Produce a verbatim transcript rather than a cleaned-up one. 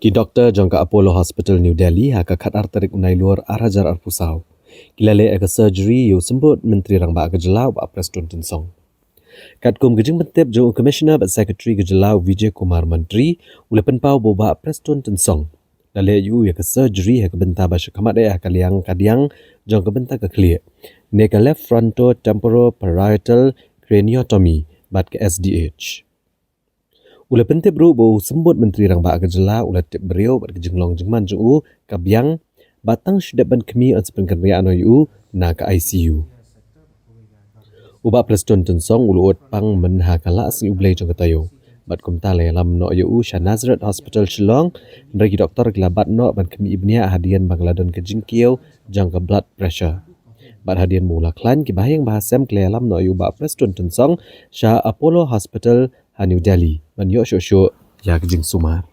Ki doktor jong ka Apollo Hospital New Delhi ha ka khatar tarik u Nailur ar hajar arphew saw ki la leh ïa ka surgery ïa u symbud Myntri Rangbah ka jylla u Bah Prestone Tynsong. Katkum ka jingpyntip jong u Commissioner bad Secretary ka jylla u Vijay Kumar Mantri, u la pynpaw ba u Bah Prestone Tynsong la leh ïa u ïa ka surgery ha ka bynta ba sha khmat eh ha ka liang kadiang jong ka bynta ka khlieh, ne ka left frontotemporal parietal craniotomy bad ka S D H. U la pyntip ruh ba u symbud Myntri Rangbah ka jylla u la tip briew bad ka jinglong jingman jong u ka biang, bad tang shu dep ban khmih yn sa pynkynriah noh ïa u na ka I C U. U Bah Prestone Tynsong u la ud pang mynha ka Lah Sngi U Blei jong ka taïew, bad kumta la ïalam noh ïa u sha Nazareth Hospital Shillong, hynrei ki doktor ki la bat noh ban khmih bniah hadien ba ka la don ka jingkiew jong ka blood pressure. Bad hadien ba u la khlaiñ, ki bahaïing bahasem ki la ïalam noh ïa u Bah Prestone Tynsong sha Apollo Hospital ha New Delhi ban ïoh shuh shuh ïa ka jingsumar.